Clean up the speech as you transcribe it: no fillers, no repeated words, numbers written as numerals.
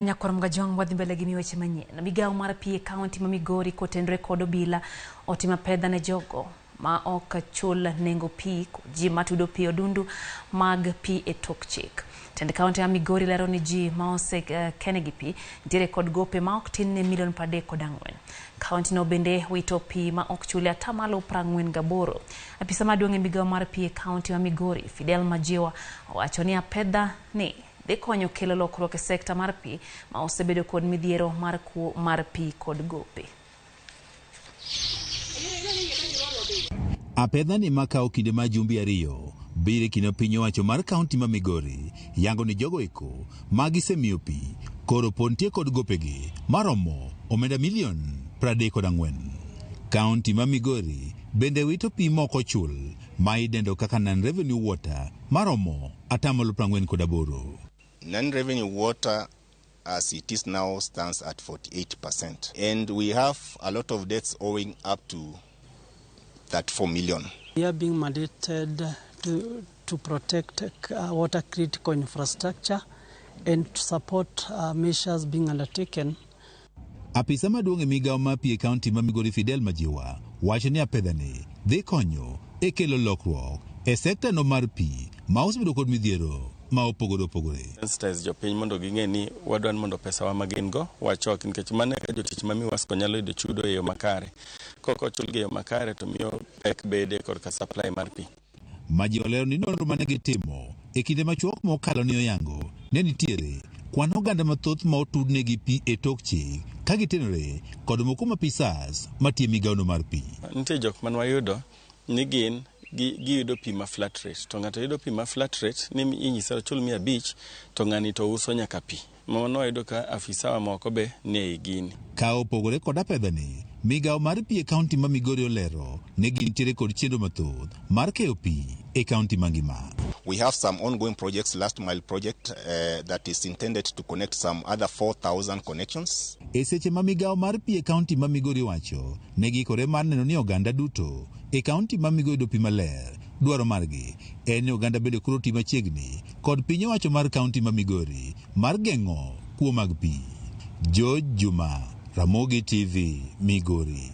Nyakwar Mgajwang' wadhi mbele gi weche manyien. Migawo mar pi e kaunti ma Migori kotenore kod obila otimo apedha ne jogo ma ok chul nengo pi kod ji matudo pi odundu mag pi e tok chik. Tend kaunti ma Migori lero ni ji ma osekenegi pi nitiere kod gope ma ok tin ne milion 34. Kaunti no bende wito pi ma ok chuli atamalo 48. Apisa maduong' e migawo mar pi e kaunti ma Migori Fidel Majiwa owacho ni apedha ni dhi konyo kelo lokruok e sekta mar pi ma osebedo kod midhiero mar kuo mar pi kod gope. Apedha ni makawo kinde mar jumbe 2 biro e kinde piny owacho mar kaunti ma Migori yango ni jogo eko ma gisemiyo pi koro pod nitie kod gopegi maromo omenda milion 34. Kaunti ma Migori bende wito pi mok ochul ma idendo kaka non-revenue water maromo atamalo 48. Non-revenue water as it is now stands at 48%, and we have a lot of debts owing up to 34 million. We are being mandated to protect water critical infrastructure and to support measures being undertaken. Apisa maduong' e migawo mar pi e kaunti ma Migori Fidel Majiwa wacho ni apedha ni dhi konyo e kelo lokruok e sekta no mar pi ma osebedo kod midhiero ma opogore opogore. Sensitize jopiny mondo ging'e ni wadwaro mondo pesa wa ma gin go wachok, nikech mano eka jotich ma Miwasco nyalo yudo chudo e yo makare. Kok ochulgi e yo makare to miyo pek bede korka supply mar pi. Majiwa lero ni nonro mane gitimo e kinde machuok mokalo ni oyango ne nitiere kwan oganda mathoth ma otudnegi pi e tok chik ka gitenore kod moko ma apisas matiyo e migawono mar pi. Nitie jok mane wayudo ni gin giyudo pi ma flat rate, to ng'ato yudo pi ma flat rate ni inyise ochul 500 to ng'ani to uso nyaka pi. Mano wayudo ka afisawa moko be ni ei gini. Ka opogore kod apedha ni, migawo mar pi e kaunti ma Migori olero ni gintiere kod chenro mathoth mar keyo pi e kaunti mangima. We have some ongoing projects, last mile project that is intended to connect some other 4,000 connections. E seche ma migawo mar pi e kaunti ma Migori wacho ne giikore mar neno ni oganda duto e kaunti ma Migori yudo pi maler, dwaro margi en ni oganda bende koro ti machiegni kod piny owacho mar kaunti ma Migori mar geng'o kuo mag pi. George Juma, Ramogi TV, Migori.